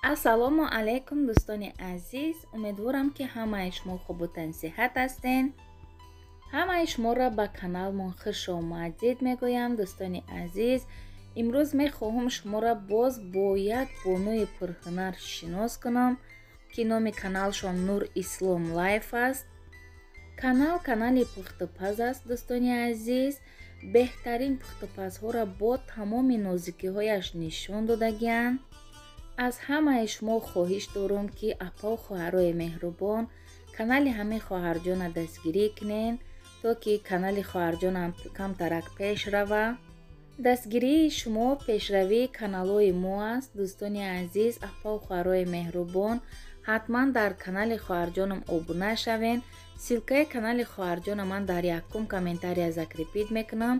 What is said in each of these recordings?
Ассалому алайкум, дӯстони азиз. Умедворам, ки ҳамаи шумо хубу тансиҳат ҳастен. Ҳамаи шуморо ба каналмон хуш омадид мегӯям, дӯстони азиз. Имрӯз мехоҳам шуморо боз бо як бонуи пурҳунар шинос кунам, ки номи каналшон Нур Ислом Лайф аст. Канал канали пухтупаз аст, дӯстони азиз. Беҳтарин пухтупазҳоро бо тамоми нозикиҳояш нишон додагианд. Аз ҳамаи шумо хоҳиш дорам, ки апау хоҳарои меҳрубон канали ҳамин хоҳарҷона дастгирӣ кунен, то ки канали хоҳарҷонам камтарак пеш рава. Дастгирии шумо пешравии каналҳои мо аст, дӯстони азиз. Апау хоҳарои меҳрубон, ҳатман дар канали хоҳарҷонам обуна шавен. Ссылкаи канали хоҳарҷона ман дар якум комментария закрепить мекунам,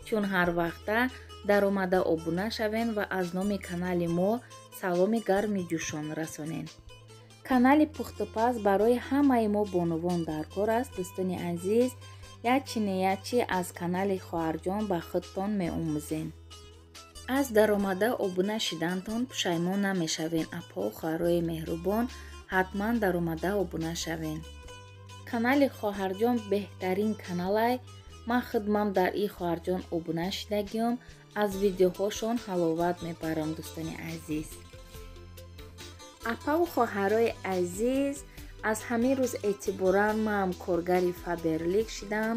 чун ҳар вақта даромада обуна шавен ва аз номи канали мо саломи гарми ҷӯшон расонен. Канали пухтупаз барои ҳамаи мо бонувон даркор аст, дӯстони азиз. Ячи не ячи аз канали хоҳарҷон ба худтон меомӯзен. Аз даромада обуна шидантон пушаймон намешавен. Апо хоҳарои меҳрубон, ҳатман даромада обуна шавен. Канали хоҳарҷон беҳтарин каналай. Ман худмам дар и хоҳарҷон обуна шидагиём, аз видеоҳошон ҳаловат мебарам, дӯстони азиз. Апаву хоҳарои азиз, аз ҳамин рӯз эътиборан ман коргари Фаберлик шидам,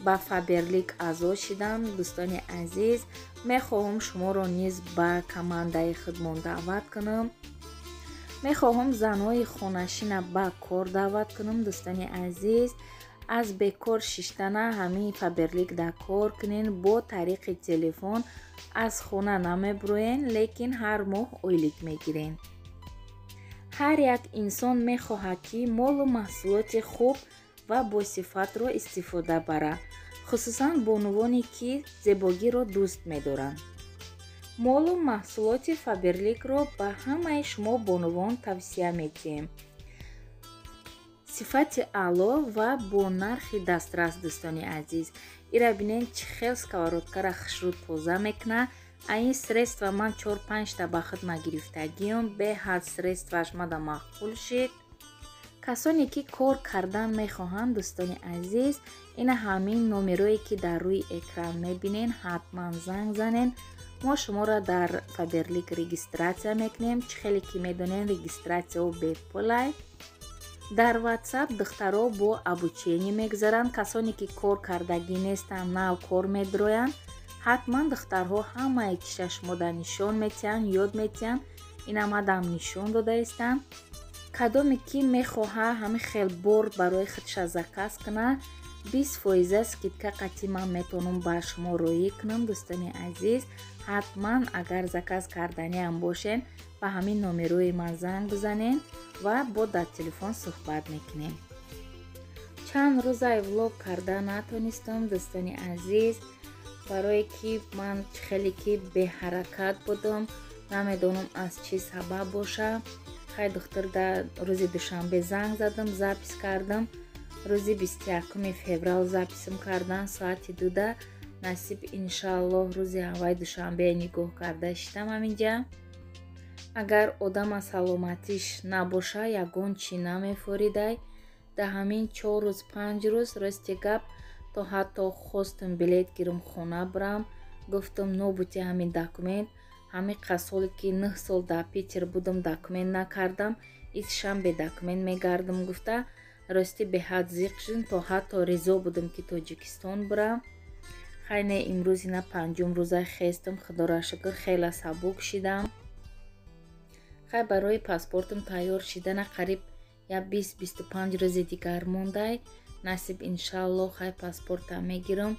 ба Фаберлик аъзо шидам, дӯстони азиз. Мехоҳам шуморо низ ба командаи худмон даъват кунам. Мехоҳам занҳои хонашина ба кор даъват кунам, дӯстони азиз. Аз бекор шиштана ҳамин Фаберлик дар кор кунен, бо тариқи телефон, аз хона намебуроен, лекин ҳар моҳ ойлик мегирен. Ҳар як инсон мехоҳад, ки молу маҳсулоти хуб ва босифатро истифода барад, хусусан бонувоне, ки зебогиро дӯст медоранд. Молу маҳсулоти Фаберликро ба ҳамаи шумо бонувон тавсия медиҳем. Сифати аъло ва бо нархи дастрас, дӯстони азиз. Ира бинен, чӣ хел сковородкара хушрӯ тоза мекунад. А ин средства ман чор панҷта ба худма гирифтагиём, беҳад средстваш мада маъқул шид. Касоне ки кор кардан мехоҳанд, дӯстони азиз, ина ҳамин номерое ки дар рӯи экран мебинен, ҳатман занг занен. Мо шуморо дар Фаберлик регистрация мекунем. Чӣ хеле ки медонем, регистрацияо бепулай. Дар Ватсап духтаро бо обучение мегузаранд. Касоне ки кор кардагӣ нестанд, нав кор медроянд, ҳатман духтарҳо ҳамаи киша шумода нишон метиҳанд, ёд метиҳанд. Ина мадам нишон додаистанд. Кадоме ки мехоҳад ҳамин хел бор барои худша заказ кунад, 20 фоиза скидка қатъи ман метавонам ба шумо роӣ кунам, дӯстони азиз. Ҳатман агар заказ карданиам бошен, ба ҳамин номерои ман занг бизанен ва бо дар телефон суҳбат мекунем. Чанд рӯзай влог карда натонистам, дӯстони азиз, барое ки ман хеле ки беҳаракат будам, намедонам аз чӣ сабаб боша. Хай, духтур дар рӯзи душанбе занг задам, запись кардам. Рӯзи 21-уми феврал записам кардан соати 2-да. Насиб, иншааллоҳ, рӯзи ҳаваи душанбе нигоҳ карда шидам ҳаминҷа. Агар одама саломатиш набоша, ягон чӣ намефоридай. Дар ҳамин 4 рӯз, 5 рӯз, рости гап, то ҳатто хостум билет гирам, хона бирам, гуфтам, нобути ҳамин документ. Ҳамин қасоле ки 9 сол дар Питер будам, документ накардам, исшам бе документ мегардам гуфта, рости беҳад зиқ шудем, то ҳатто ризо будам, ки Тоҷикистон бирам. Хай, не, имрӯз ина панҷум рӯза хестам, худоро шукр, хела сабук шидам. Хай, барои паспортам тайёр шидана қариб я 20-25 рӯзи дигар мондай. Насиб, иншааллоҳ, хай, паспорта мегирам.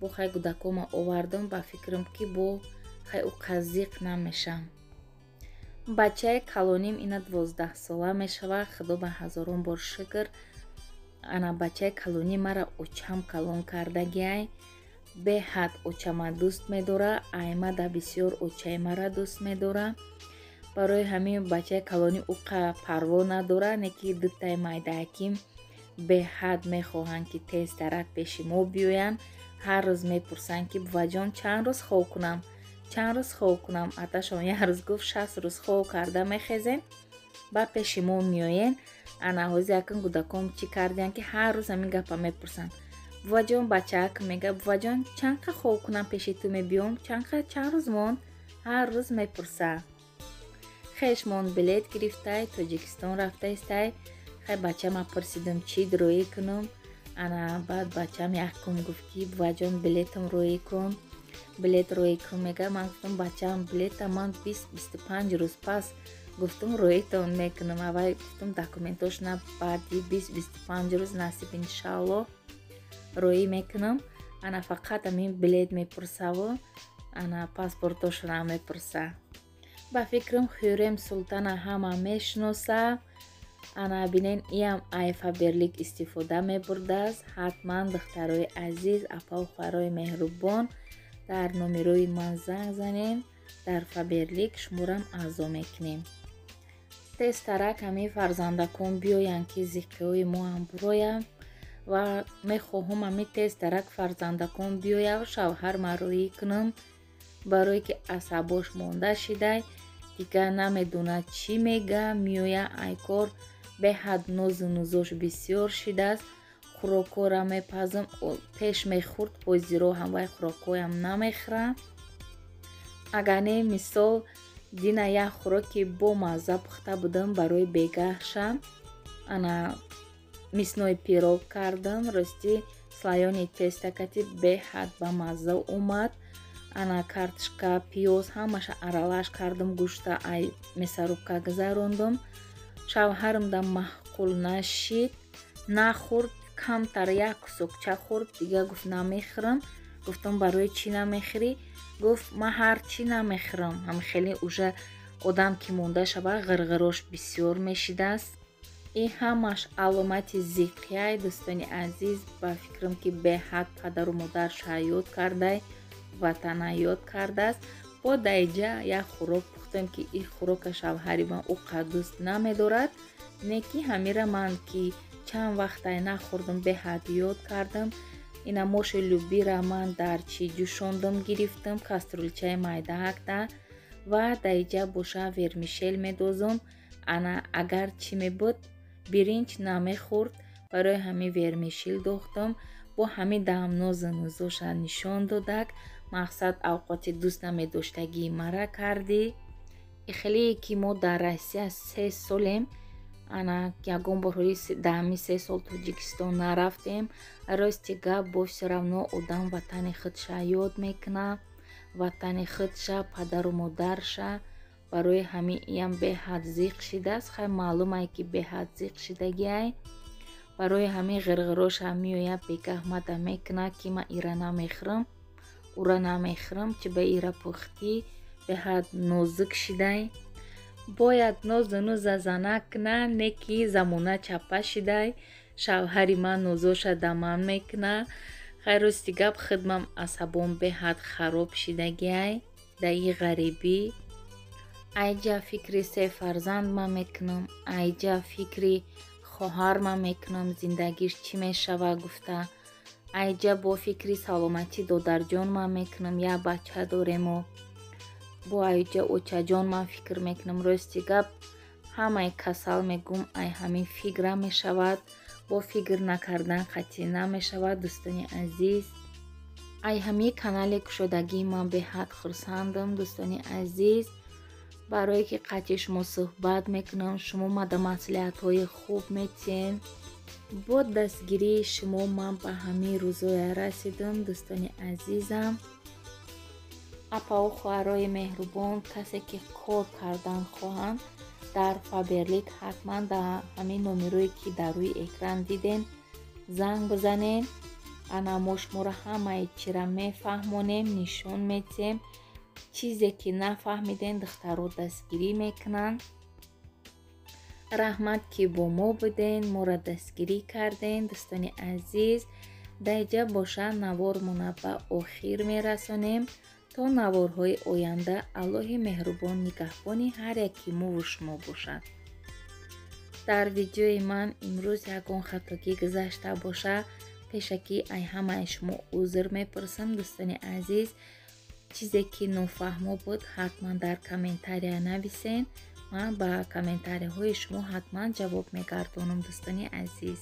Бо хай кӯдакома овардам, ба фикрам, ки бо хай уқа зиқ намешам. Бачаи калоним ина 12-сола мешавад, худо ба ҳазорон бор шукр. Ана бачаи калонӣ мара очам калон кардагиай. Беҳад очама дӯст медора, аймада бисёр очаи мара дӯст медора. Барои ҳамин бачаи калонӣ уқа парво надора, не ки дутаи майдааким беҳад мехоҳанд, ки тезтарак пеши мо биёянд. Ҳар рӯз мепурсанд, ки буваҷон, чанд рӯз хоб кунам, Чанд рӯз хоб кунам? Аташон як рӯз гуфт 60 рӯз хоб карда мехезем, ба пеши мо меоен. Ана ҳозир якн кӯдаком чӣ кардиян, ки ҳар рӯз ҳамин гапа мепурсанд. Буваҷон, бачаак мега, буваҷон, чанд қа хоб кунам пеши ту мебиём? Чанд қа, чанд рӯз монд? Ҳар рӯз мепурса. Хешмон билет гирифтай, Тоҷикистон рафтаистай. Хай, бачама пурсидам, чӣ роӣ кунам? Ана баъд бачам якум гуфт, ки буваҷон, билетам роӣ кун, билет роӣ кун, мега. Ман гуфтам, бачаам, билета ман 20-25 рӯз пас гуфтум роитон мекунам. Аввай гуфтум, документош на, баъди 20-25 рӯз насиб, иншаалло, роӣ мекунам. Ана фақат ҳамин билет мепурсаву ана паспортошона мепурса. Ба фикрам, Хюрем Султана ҳама мешиноса. Ана бинен, иам ай Фаберлик истифода мебурдааст. Ҳатман, духтарои азиз, апаву хоҳарои меҳрубон, дар номерои ман занг занем, дар Фаберлик шуморам аъзо мекунем. Тезтарак ҳамин фарзандакон биёянд, ки зиқиҳои мо ҳам буроянд, ва мехоҳам ҳамин тезтарак фарзандакон биёяв, шавҳар мароӣ кунам, барое ки асабош монда шидай, дигар намедонад чӣ мега. Меоя ай кор, беҳад нозу нузош бисёр шидааст. Хӯрокҳоро мепазам, пеш мехӯрд, ҳозиро ҳам вай хӯрокҳоям намехӯрам. Агар не, мисол, дина як хӯроки бомазза пухта будам барои бегаҳшам. Ана мясной пирог кардам, ростӣ слоёный тесто кати беҳад ба мазза омад. Ана картошка, пиёз, ҳамаша аралаш кардам, гӯшта ай мясорубка гузарондум. Шавҳарамда маъқул нашид, нахӯрд, камтар як кусокча хӯрд, дигар гуфт, намехӯрам. Гуфтам, барои чӣ намехӯрӣ? Гуфт, ман ҳар чӣ намехӯрам. Ҳам хеле уже одам ки монда шава, ғирғирош бисёр мешидааст. Ин ҳамаш аломати зиқияй, дӯстони азиз. Ба фикрам, ки беҳад падару модарша ёд кардай, ватана ёд кардааст. Бо даиҷа як хӯрок пухтам, ки ин хӯрока шавҳари ман ӯ қад дӯст намедорад, не ки ҳамира ман, ки чанд вақтай нахӯрдам, беҳад ёд кардам. Ина моши лӯбира ман дар чӣ ҷӯшондам, гирифтам кастрюльчаи майдаакда, ва даиҷа боша вермишель медозам. Ана агар чӣ мебуд, биринҷ намехӯрд, барои ҳамин вермишель дохтам. Бо ҳамин даҳам нозу нузоша нишон додак, мақсад авқоти дӯст намедоштагии мара кардӣ. Хеле ки мо дар Россия 3 солем, ана ягон бор ҳоли даҳами 3 сол Тоҷикистон нарафтем. Рости гап, бо всё равно одам ватани худша ёд мекунад, ватани худша, падару модарша. Барои ҳамин иам беҳад зиқ шидааст. Хай, маълумае, ки беҳад зиқ шидагиай. Барои ҳамин ғирғироша меояд, бегаҳмада мекунад, ки ман ира намехӯрам, ура намехӯрам, чи ба ира пухтӣ? Беҳад нозук шидай. Бояд нозу нуза занак куна, не ки замона чапа шидай. Шавҳари ман нозоша да ман мекуна. Хай, рости гап, хидмам асабом беҳад хароб шидагиай даи ғарибӣ. Айҷа фикри се фарзанд ман мекунам, айҷа фикри хоҳар ман мекунам, зиндагиш чӣ мешава гуфта, айҷа бо фикри саломатӣ додарҷон ман мекунам, як бача дорему, бо айҷа очаҷон ман фикр мекунам. Рости гап, ҳамаи касал мегум, ай ҳамин фикра мешавад, бо фикр накардан қатъӣ намешавад. Дӯстони азиз, ай ҳамин канале кушодагии ман беҳад хурсандам, дӯстони азиз, барое ки қатъи шумо суҳбат мекунам, шумо мада маслиҳатҳои хуб метиҳен. Бо дастгирии шумо ман ба ҳамин рӯзоя расидам, дӯстони азизам. Апаву хоҳарои меҳрубон, касе ки кор кардан хоҳанд дар Фаберлик, ҳатман дар ҳамин номерое, ки дар рӯи экран дидем, занг бизанед. Ана мо шуморо ҳамаи чира мефаҳмонем, нишон метиҳем. Чизе ки нафаҳмидем, духтаро дастгирӣ мекунанд. Раҳмат, ки бо мо буден, моро дастгирӣ карден, дӯстони азиз. Даиҷа боша навормона ба охир мерасонем. То наворҳои оянда Аллоҳи меҳрубон нигаҳбони ҳар яки мову шумо бошад. Дар видеои ман имрӯз ягон хатогӣ гузашта боша, пешакӣ ай ҳамаи шумо узр мепурсам, дӯстони азиз. Чизе ки нофаҳмо буд, ҳатман дар комментария нависен. Ман ба комментарияҳои шумо ҳатман ҷавоб мегардонам, дӯстони азиз.